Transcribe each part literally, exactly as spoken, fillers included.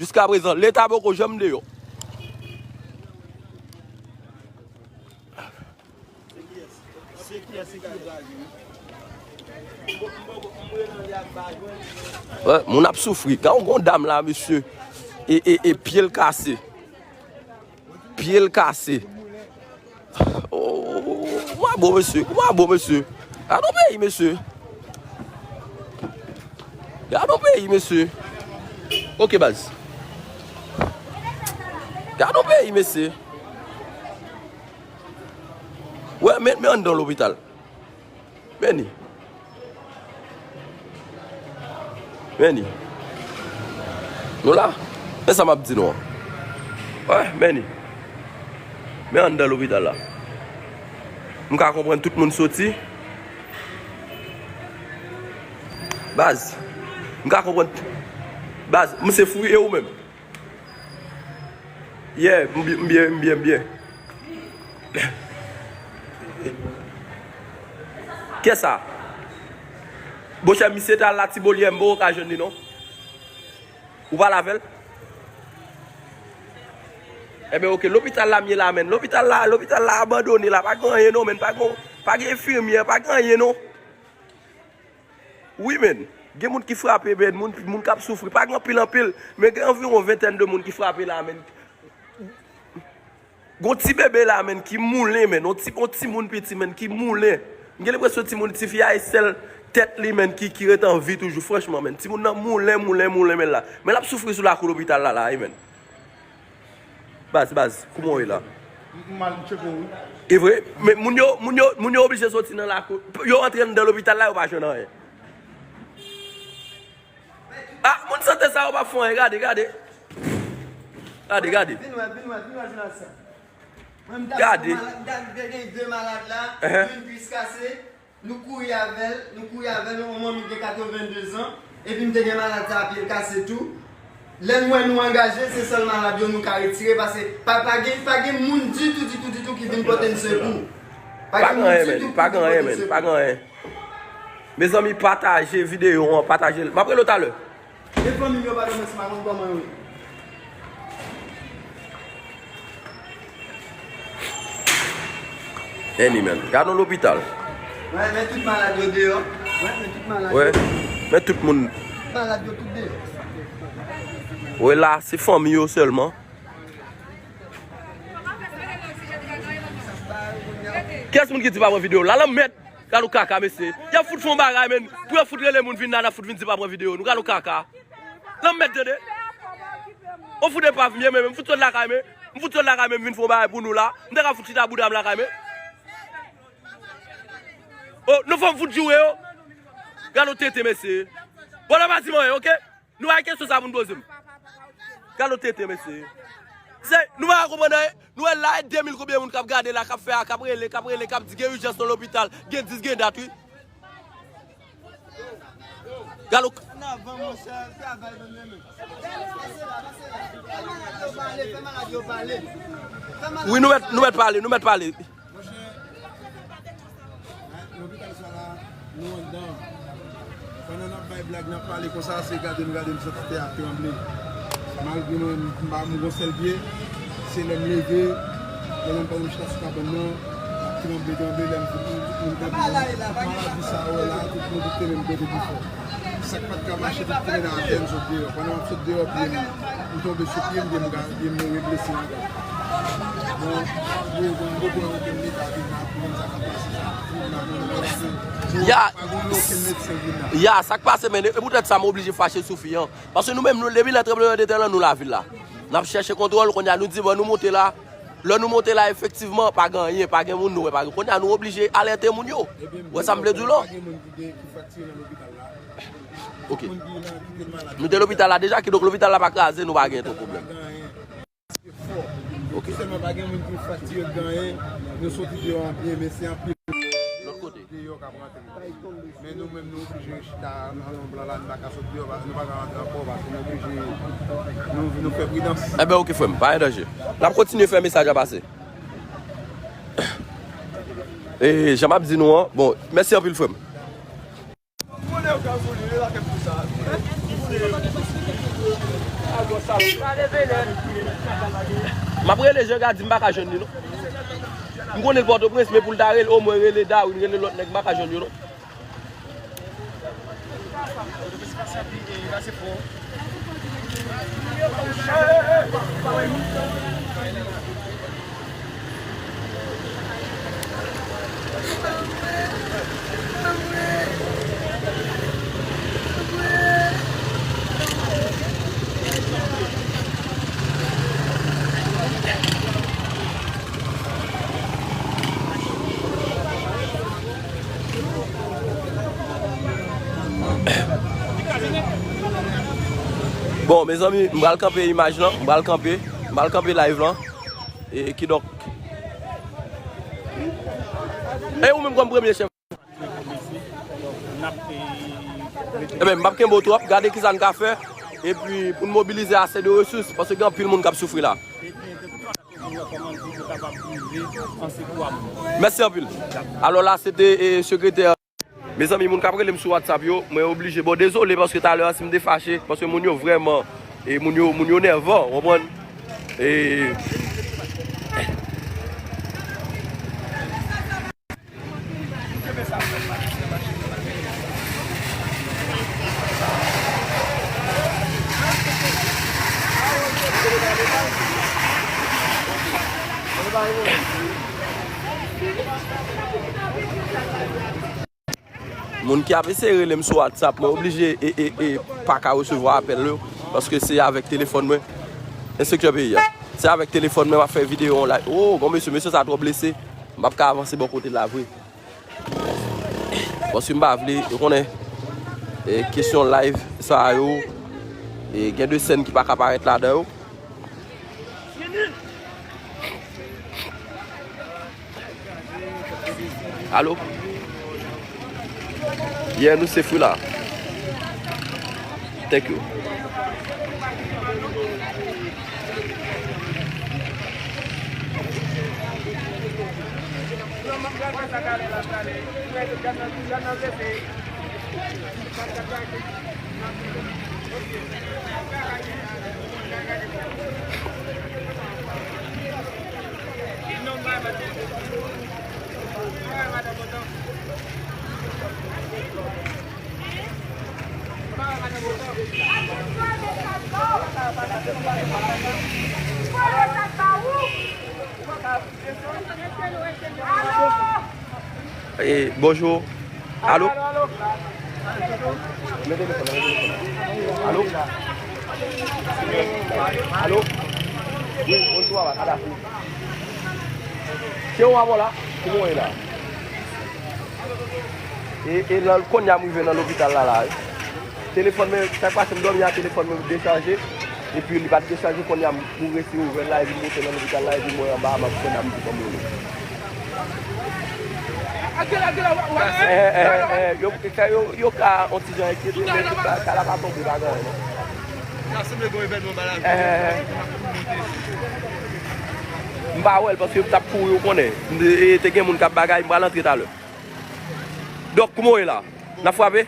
Jiskaprezan, Leta poko janm deyò. Wè, moun ap soufri. Gade yon dam la, mesye. E, e, e pye l kase. Pye l kase. Oh, kouman bon, mesye? Kouman bon, mesye? Gade yon peyi, mesye. Gade yon peyi, mesye. Ok, baz. Gade yon peyi, mesye. Wè, men, men anndan lopital. Meni. Meni. Nou la? Men sa m ap di nou an. Wè, meni. Men anndan lopital la. M ka konprann tout moun soti. Baz. M ka konprann. Baz, m se fou, e ou menm? Yeah, m byen, m byen, m byen, m byen. Kiyès sa? Monchè, misye t al Latibonit, m poko ka jwenn li non. Ou pale avè l? Ebyen, ok, lopital la m ye la, menn. Lopital la, lopital la abandone la, pa gen anyen non, menn. Pa gen, pa gen enfimyè, pa gen anyen non. Wi, menn. Gen moun ki frape, menn. Moun, moun k ap soufri. Pa gen anpil, anpil. Men gen anviwon ventèn de moun ki frape la, menn. Gon ti bebe la, menn, ki moulen, menn. On ti, on timoun piti, menn, ki moulen. M gen lenpresyon timoun, tifi a, e sèl tèt li, menn, ki, ki ret an vi toujou, franchman, menn. Timoun nan moulen, moulen, moulen, menn, la. Men l ap soufri sou lakou lopital la, la, wi, menn. Baz, baz, kouman w ye la? M, m al tcheke w, wi. E vre? Men moun yo, moun yo, moun yo oblije soti nan lakou. Yo antre anndan lopital la, yo pa jwenn anyen. Ah, moun sante sa yo p ap fè anyen. Gade, gade. Gade, gade. Vin wè, vin wè, vin wè jounal sa. Mwen, m t ap Gade. Gen malad, m t ap gen de malad la, Ehe. Youn plis kase, nou kouri avè l, nou kouri avè l, yon manmi gen katrevenndezan, epi m te gen malad sa a, pye l kase tou. Lè n wè nou angaje, se sèl malad yo nou ka retire, paske pa, pa gen, pa gen moun ditou, ditou, ditou ki vin pote n sekou. Pa Pa gen gen moun anyen, ditou menn. Pa ki gen anyen, pote n menn. Pa sekou. Gen anyen. Mezanmi, pataje videyo an, pataje l. M ap rele w talè. E fanmi m yo pa dòmi, se pa konn kòman yo ye. Anyway, menn. Gade yon lopital. Wè, men tout malad yo deyò. Wè, men tout malad Wè, yo. Men tout moun. Malad yo tout deyò. Wè, la, se fanmi yo sèlman. Kiyès moun ki di pa pran videyo? La, lanmèd. Gade yon kaka, mesye. Y ap fout fè yon bagay, menn. Pou yo fout rele moun vin la, n ap fout vin di pa pran videyo. Nou gade yon kaka. Lanmèd, tande. On fout epav m ye, men m fout sot lakay, men. M fout sot lakay, men m vin fè yon bagay pou nou la. M ta ka fout chita bouda m lakay, men. Oh, nou fè m fout joure yo. Gade yon tenten, mesye. Bon, la pa di m anyen, ok? Nou bay kesyon sa pou n poze m. Gade yon tenten, mesye. Se, nou pa ka konprann anyen. Nou wè la, e de mil konbyen moun k ap gade la, k ap fè a, k ap rele, k ap rele, k ap di gen ijans nan lopital, gen dis, gen dat, wi. Gade yon An avan, monchè, travay nou menm. Fè malad yo pale, fè malad yo pale. Fè malad Wi, nou yo mèt, nou pale. Mèt pale, nou mèt pale. Monchè, lopital sa la, nou anndan. Pandan n ap bay blag, n ap pale konsa, se gade m, gade m, santi tè a tranble. Malgre mwen, m pa, m gon sèl pye, se lè m leve, lè m pa m chita sou kabann nan, m ap tranble, tranble, lè m fout moun, tout moun kanpe. Tout maladi sa a wè la, tout moun tout te menm kote pi fò. Sa k pa t ka mache, tout te mennen atè, m sot deyò. Pandan m ap sot deyò, pye m, m tonbe sou pye m, pye m ka, pye m mouri blese ankò. Bon, m, m, m poko wè okenn leta vin la pou konn sa k ap pase sa. Ya, ya, sa k pase, men, e poutèt sa m oblije fache sou fi an. Paske nou menm, nou, depi lè tranblemanntè lan, nou lavil la. N ap chèche kontwòl, kounye a nou di, bon, nou monte la. Lè nou monte la, efektivman, pa gen anyen, pa gen moun, nou wè, pa gen. Kounye a nou oblije alète moun yo. Wè sa m vle di w la? Ok. Nou te lopital la deja, kidonk lopital la pa kraze, nou pa gen twòp pwoblèm. Ok. Sèlman pa gen moun ki fati yo ganyen, nou soti deyò an byen, men se anpil Lòt kote. Deyò k ap rantre. Men nou menm, nou oblije chita nan lonb lan la, nou pa ka sot deyò, nou pa ka rantre ankò, paske nou oblije, nou, nou fè pridans. Enben, ok, frè m, pa gen danje. N ap kontinye fè mesaj la pase. E, jan m ap di nou an, bon, mèsi anpil, frè m. M ap rele Jean Gady, m pa ka jwenn li non. M konnen l Pòtoprens, men pou l ta rele, omwen rele Darwin, rele lòt nèg, m pa ka jwenn yo non. Bon, mezanmi, m pral kanpe imaj lan, m pral kanpe, m pral kanpe live lan. E kidonk. E ou menm kòm premye chèf. Ebyen, m p ap kenbe w twòp, gade kisa n ka fè. Epi pou n mobilize ase de resous, paske gen anpil moun k ap soufri la. Mèsi anpil. Alò la, se te, e, sekretè. Mezanmi, moun k ap rele m sou WhatsApp yo, mwen oblije. Bon, dezole paske talè a si m te fache, paske moun yo vrèman, e, moun yo, moun yo nèvan, w konprann? E, Moun ki ap eseye rele m sou WhatsApp, mwen oblije e, e, e, pa ka resevwa apèl yo, paske se avèk telefòn mwen, enspektè peyi a. Se avèk telefòn mwen m ap fè videyo an live. Oh, gon mesye, mesye sa twò blese. M p ap ka avanse bò kote l la vre. Paske m pa vle, ou konnen, e, kesyon live sa yo, e, gen de sèn ki pa ka parèt ladan yo. Alo? Yeah, nou se free la. Thank you. E, bonjou. Alo? Alo? Alo? Wi, bonjou, papa, Kadafi. Se ou avò la? Kouman w ye la? E, e lè kounye a m rive nan lopital la, la, wi. Telefòn mwen, sa k pase m dòmi a, telefòn mwen dechaje. Epi li pa t dechaje, kounye a m pou resi ouvè l la, epi m monte nan lopital la, epi mwen anba a, m ap fè n ap di ban m rele. Eh, eh, eh, yo, yo, yo ka on ti jan enkyete, men tout bagay, kay la pa tonbe, pa gen anyen, non. Eh, eh, eh. M pa wè l, paske m t ap kouri, ou konnen. M te, te gen moun k ap bagay, m pral antre talè. Dòk, kouman w ye la? N ap frape?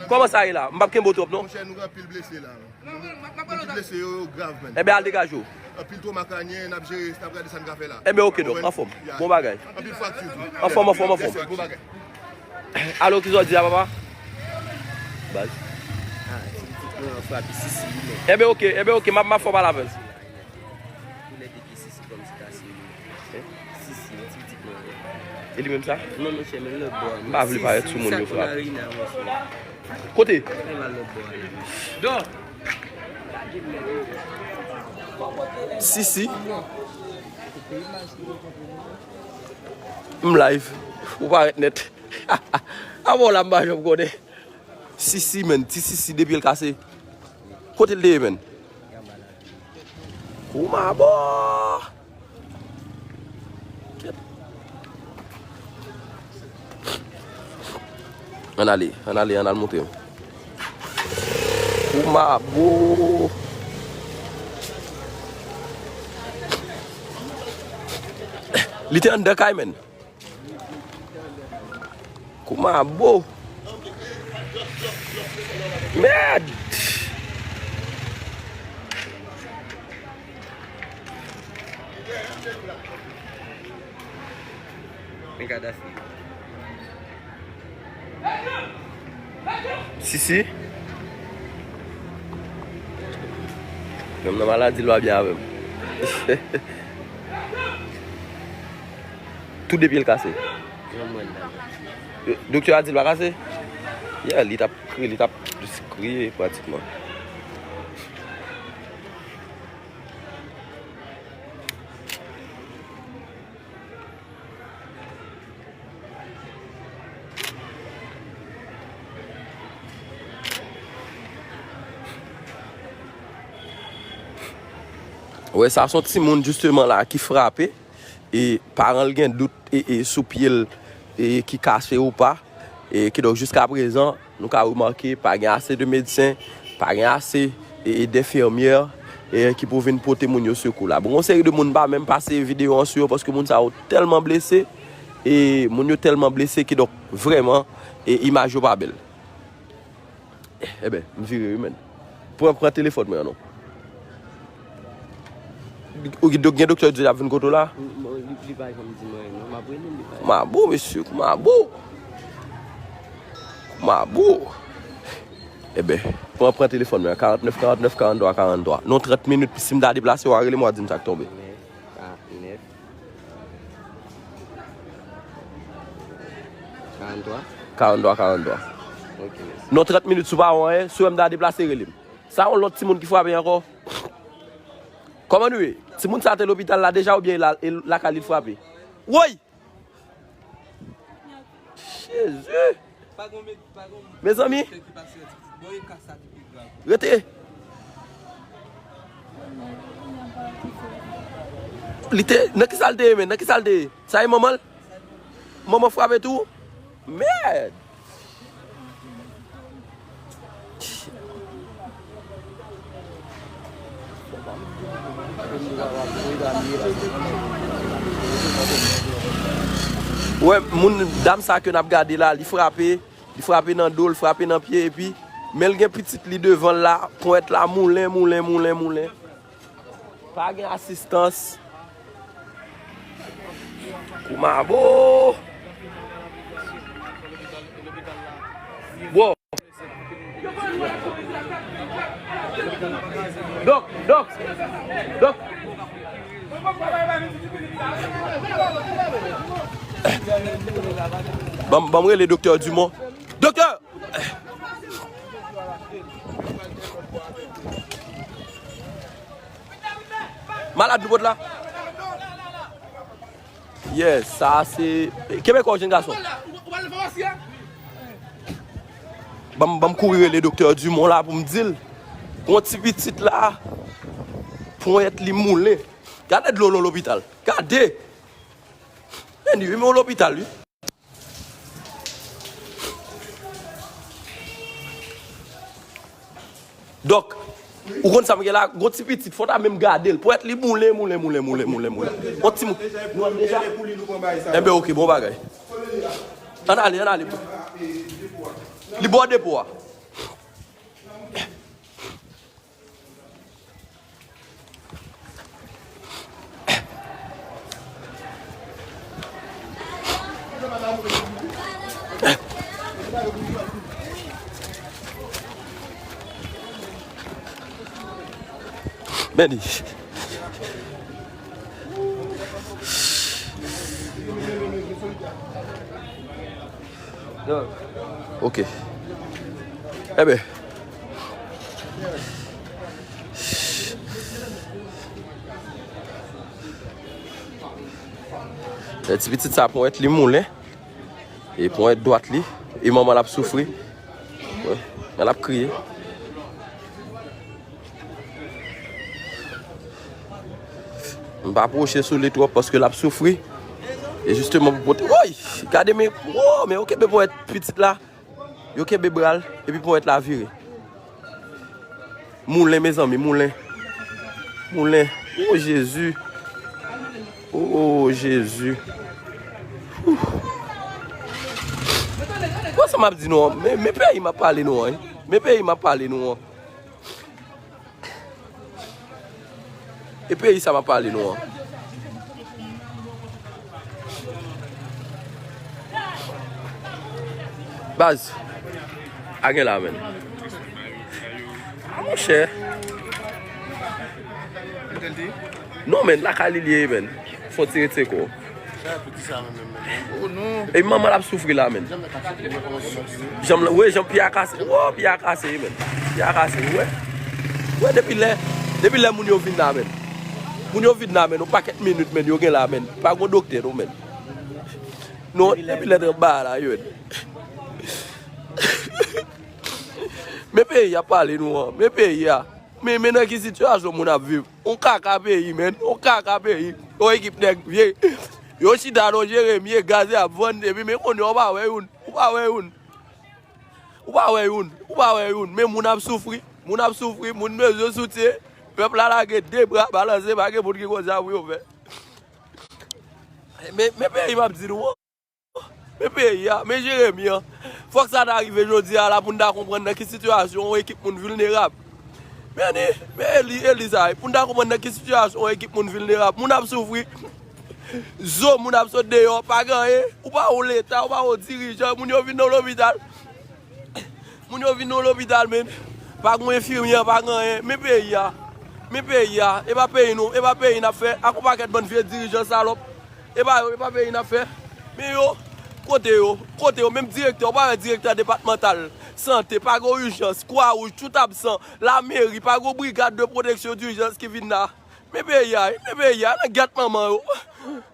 Kòman sa ye la? M p ap kenbe w twòp, non? Monchè, nou gen anpil blese la. Moun ki blese yo, yo grav, man. Enben, al degaje w. Anpil twoma krànyen, n ap jere, n ap gade sa n ka fè la. Enben, oke, dòk, anfòm. Bon bagay. Anpil frakti tou. Anfòm, anfòm, anfòm. Bon bagay. Alo, kisa w di a, papa? Baz. Ah, ti pitit mwen an frape Sisi, wi, men. Enben, oke, enben, oke, m ap, m ap fè w pale avè l. Koulè de pye Sisi kòmsi ta se Sisi, yon ti pitit mwen. E li menm sa? Non, monchè, men lòt bò a. M pa vle parèt sou moun yo frape. Kote? Sisi. M live. Ou parèt nèt. Avan w la m pa janm konnen. Sisi, menn. Ti Sisi depi l kase. Kote l te ye, menn? Koumabo! Ann ale, ann ale, ann al montre m. Koumabo! Li te anndan kay, menn. Koumabo. Mèd! Men gad afe. Sisi. Menm nan maladi l pa byen avè m. Tou de pye l kase. Doktè a di l pa kase? Yeah, li t ap kriye, li t ap jis kriye pratikman. Wè, sa se yon timoun jisteman la ki frape, e paran l gen dout e, e sou pye l e ki kase ou pa. E kidonk jiska prezan, nou ka remake pa gen ase de medsen, pa gen ase e, e denfimyè e ki pou vin pote moun yo sekou la. Bon, yon seri de moun pa menm pase videyo an sou yo paske moun sa yo tèlman blese, e moun yo tèlman blese kidonk vrèman e imaj yo pa bèl. Eben, m vire wi, menn. Pran, pran telefòn mwen an non. Ou gen, gen doktè di ap vin kote w la? Bon, li, li pa janm di mwen non, m ap rele l, li pa. Kouman bon, mesye, kouman bon? Kouman bon? Eben, pran, pran telefòn mwen an, karant nèf, karant nèf, karant twa, karant twa. Non, trant minit, si m ta deplase, w a rele m, w a di m sa k tonbe. Ka nèf. Karant twa? Karant twa, karant twa. Ok, mèsi. Non, trant minit si w pa wè anyen, si w wè m ta deplase, rele m. Sa yon lòt timoun ki frape ankò. Kòman nou ye? Timoun sa te lopital la deja oubyen la, e lakay li l frape? Woy! Jezi! Mezanmi! Rete! Li te, nan kisa l te ye, men? Nan kisa l te ye? Sa e manman l? Manman frape tou? Mèd! Wè, moun, dam sa ke n ap gade la, li frape, li frape nan do, li frape nan pye, epi, men l gen pitit li devan l la, ponyèt la moulen, moulen, moulen, moulen. Pa gen asistans. Koumabo! Bro! Dòk, dòk, dòk. Ban m, ban m rele Doktè Dumont. Doktè! Malad nou pot la. Yes, sa se. Kenbe kò w, jenn gason. Ban m, ban m kouri rele Doktè Dumont la pou m di l. Gon ti pitit la. Ponyèt li moulen. Gade dlo nan lopital. Gade. Anyway, men w lopital, wi. Dòk, ou konn sa m gen la, gon ti pitit, fò w ta menm gade l. Ponyèt li moulen, moulen, moulen, moulen, moulen, moulen. On ti mou-, nou al deja? Enben, ok, bon bagay. Ann ale, ann ale. Li bò depo a. Men li. Ok. Enben. Ti pitit sa ponyèt li moulen. E ponyèt dwat li. E manman l ap soufri. Wi. Men l ap kriye. M pa pwoche sou li twòp paske l ap soufri. E jisteman pou pote. Woy! Gade men, wo, men yo kenbe ponyèt pitit la. Yo kenbe bra l, epi ponyèt la vire. Moulen, mezanmi, moulen. Moulen. O Jezi. O Jezi. Wouh. Wè sa m ap di nou an? Men, men peyi m ap pale nou an, wi. Men peyi m ap pale nou an. E peyi sa m ap pale nou an. Baz, a gen la, menn. A, monchè. Non, menn, lakay li ye, menn. Fò ti retire kò w. E manman l ap soufri la, menn. Janm la, wi, janm pye a kase. Wo, pye a kase, menn. Pye a kase, wi. Wi, depi lè, depi lè moun yo vin la, menn. Moun yo vin la, menn. Yon pakèt minit, menn, yo gen la, menn. Pa gon doktè, non, menn. Non, depi lè trap ba la, yo. Men peyi a pale nou an. Men peyi a. Men, men nan ki sitiyasyon moun ap viv. On kaka peyi, menn. On kaka peyi. On ekip nèg vye. Yo chita nan Jeremi, e gaz y ap vann. Epi men kounye a, ou pa wè youn. Ou pa wè youn. Ou pa wè youn. Ou pa wè youn. Men moun ap soufri. Moun ap soufri. Moun bezwen soutyen. Pèp la lage de bra balanse. Pa gen moun ki konn sa pou yo fè. Men, men peyi m ap di nou an. Men peyi a, men Jeremi an. Fòk sa ta rive jodi a la pou n ta konprann nan ki sitiyasyon yon ekip moun vilnerab. Men ni, men Eli, Eli sa, pou n ta konprann nan ki sitiyasyon yon ekip moun vilnerab. Moun ap soufri. Zo moun ap sot deyò, pa gen anyen. Ou pa wè leta, ou pa wè dirijan, moun yo vin nan lopital. Moun yo vin nan lopital, men pa gen enfimyè, pa gen anyen. Men peyi a. Men peyi a. E pa peyi nou, e pa peyi n ap fè ak yon pakèt bann vye dirijan salòp. E pa yo, e pa peyi n ap fè. Men yo, kote yo, kote yo, menm direktè, ou pa wè direktè depatmantal sante, pa gen ijans, Kwawouj, tout absan, lameri, pa gen brigad de pwoteksyon dijans ki vin la. Men peyi a, men peyi a, nan gèt manman yo.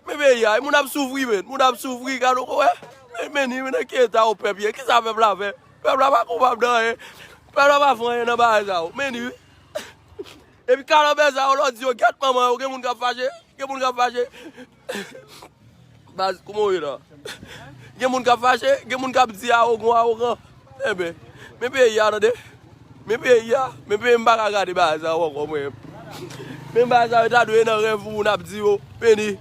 Men peyi a, moun ap soufri, men, moun ap soufri, gade w wè. Men, men ni, men nan ki eta w pèp ye, kisa pèp la fè? Pèp la pa koupab nan anyen. Pèp la pa fè anyen nan bagay sa yo. Men ni, epi kalanbè sa yo, lè w di yo, gèt manman yo, gen moun k ap fache, gen moun k ap fache. Baz, kouman w ye la? Gen moun k ap fache, gen moun k ap di awogan, awogan. Enben, men peyi a, tande. Men peyi a, men peyi m pa ka gade bagay sa yo ankò, mwen. Men bagay sa yo ta dwe nan rèv ou moun ap di yo, men ni.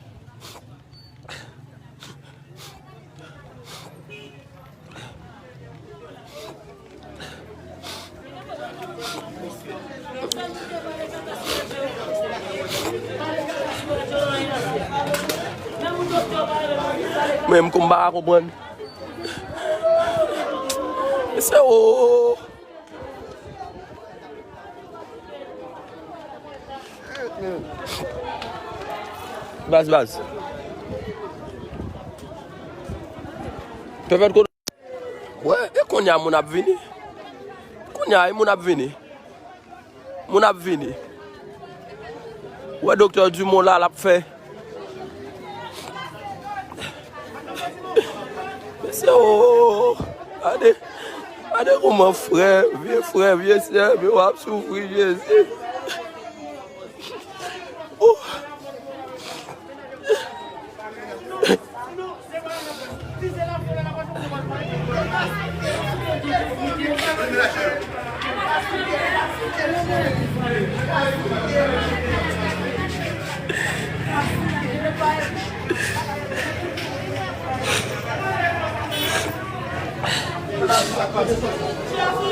Mwen menm kou m pa ka konprann. Se o. Baz, baz. Pèpèt kote. Wè, e kounye a moun ap vini. Kounye a, e moun ap vini. Moun ap vini. Wè, doktè Dumont la, l ap fè. Mesye, o, gade, gade kòman frè, vye frè, vye sè, yo ap soufri, Jezi. O.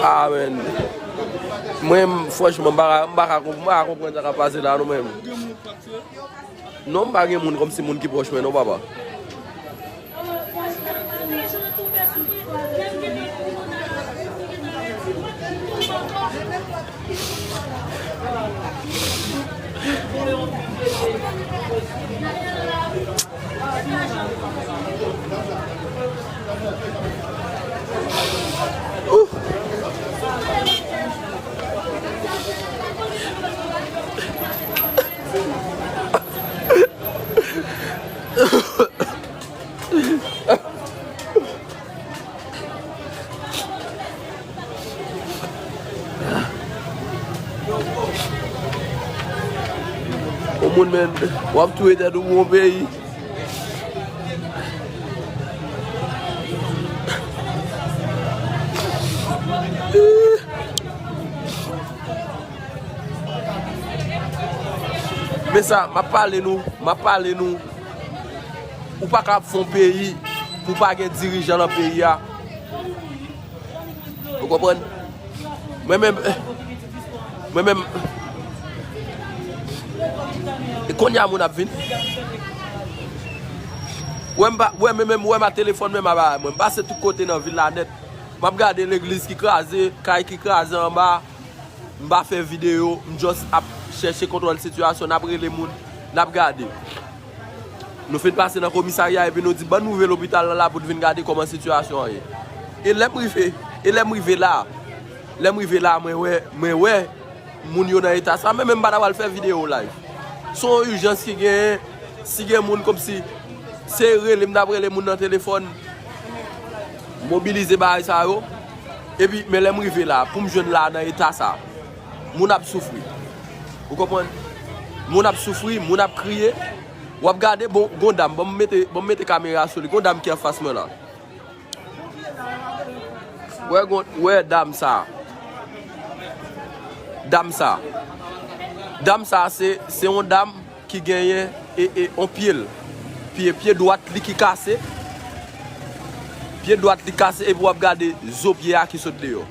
Amen. Mwen, franchman, m pa ka, m pa ka konp-, m pa ka konprann sa k ap pase la, non, menm. Non, m pa gen moun kòmsi moun ki pwòch mwen, non, papa. Yon moun, men, w ap touye tèt ou pou yon peyi. Men sa, m ap pale nou, m ap pale nou. Ou pa ka ap fè yon peyi pou pa gen dirijan nan peyi a. Ou konprann? Mwen menm, mwen menm, e kounye a moun ap vin. Wè m pa, wè men menm, wè m a telefòn menm a bagay mwen. M pase tout kote nan vil la nèt. M ap gade legliz ki kraze, kay ki kraze anba. M pa fè videyo, m just ap chèche kontwòl sitiyasyon, n ap rele moun, n ap gade. Nou fin pase nan komisarya epi nou di, "Ban n ouvri lopital lan la pou n vin gade kòman sitiyasyon an ye." E lè m rive, e lè m rive la, lè m rive la, mwen wè, mwen wè moun yo nan eta sa, men menm m pa ta pral fè videyo live. Se yon ijans ki genyen, si gen moun kòmsi, se rele, m t ap rele moun nan telefòn, mobilize bagay sa yo. Epi, men lè m rive la, pou m jwenn la nan eta sa, moun ap soufri. Ou konprann? Moun ap soufri, moun ap kriye. W ap gade, bon, gon dam, ban m mete, ban m mete kamera sou li. Gon dam ki anfas mwen la. Wè, gon, wè dam sa. Dam sa. Dam sa, se, se yon dam ki genyen e, e, on pye l. Pye, pye dwat li ki kase. Pye dwat li kase, epi w ap gade zo pye a ki sot deyò.